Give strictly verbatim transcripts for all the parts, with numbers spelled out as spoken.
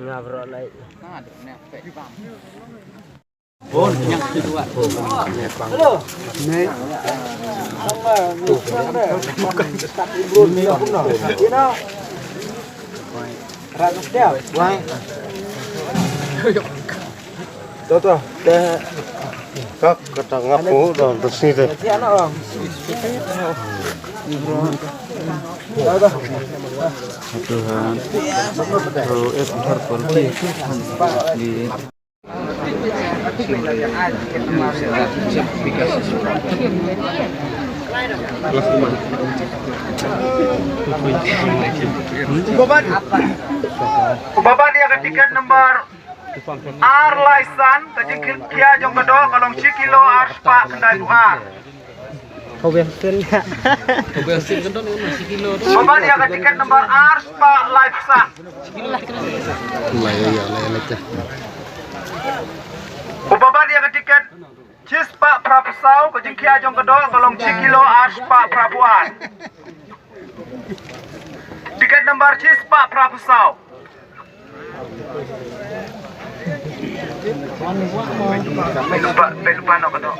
Nga bro lai. To to, te. Kak kata ngaku dah bersih deh. Tuhan. Tuhan. Tuhan. Uba ban ïa ka tiket number ar lai san, ka jingkhia jong ka doh ka long shi kilo ar spah khyndai phew ar. Kaweng sin. Kaweng sin kan don shi kilo. Uba ban ïa ka tiket number ar spah lai phew san. Lai, lai, lai, lai. Uba ban ïa ka tiket shi spah phra phew saw, ka jingkhia jong ka doh ka long shi kilo ar spah phra phew ar. Tiket number shi spah phra phew saw. Peit lypa, peit lypa noh ka doh.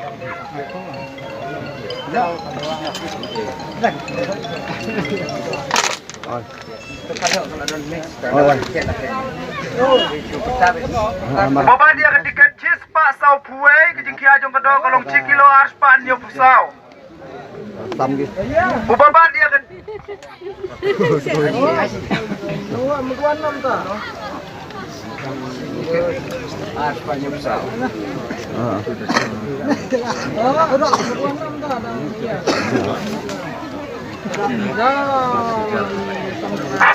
Uba ban ïa ka tiket shi spah saw phew wei, ka jingkhia jong ka doh ka long shi kilo ar spah hynñiew phew saw. Tam gi. Uba ban ïa ka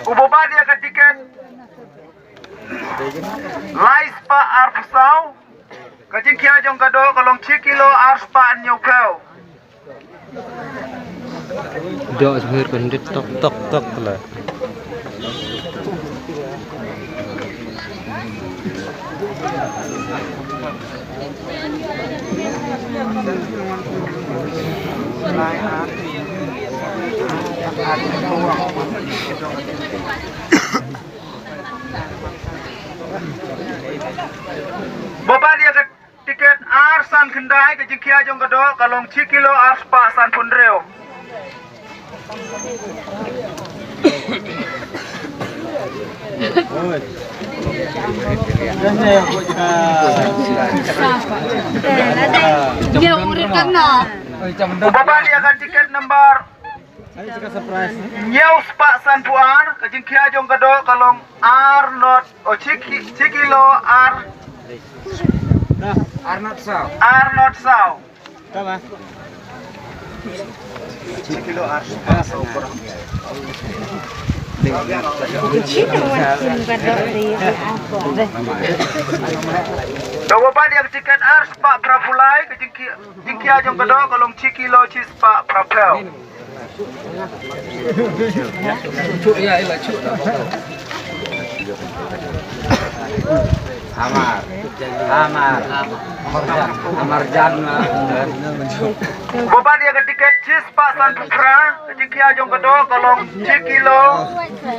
Uba ban ïa ka tiket lai spah ar phew saw. Ka jingkhia jong ka doh ka long shi kilo ar spah hynñiew phew. Doh sbir kan dit tok tok tok la. Uba ban ïa ka tiket ar san khyndai, ka jingkhia jong ka doh ka long shi kilo ar spah san phew hynriew. Uba ban ïa ka tiket number hynñiew spah san phew ar, ka jingkhia jong ka doh ka long ar not, o, shi ki-, shi kilo ar. Ar not saw. Ar not saw. Shi kilo ar spah saw. Uba ban ïa ka tiket ar spah phra phew lai, ka jingkhia, jingkhia jong ka doh ka long shi kilo shi spah phra phew. Amar. Amar. Amar jan. Uba ban ïa ka tiket shi spah san phew phra, ka jingkhia jong ka doh ka long shi kilo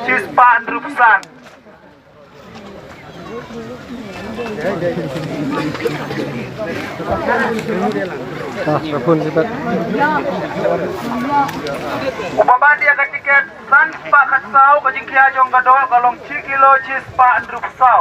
shi spah hynriew phew san. Uba ban ïa ka tiket san spah khatsaw, ka jingkhia jong ka doh ka long shi kilo shi spah hynriew phew saw.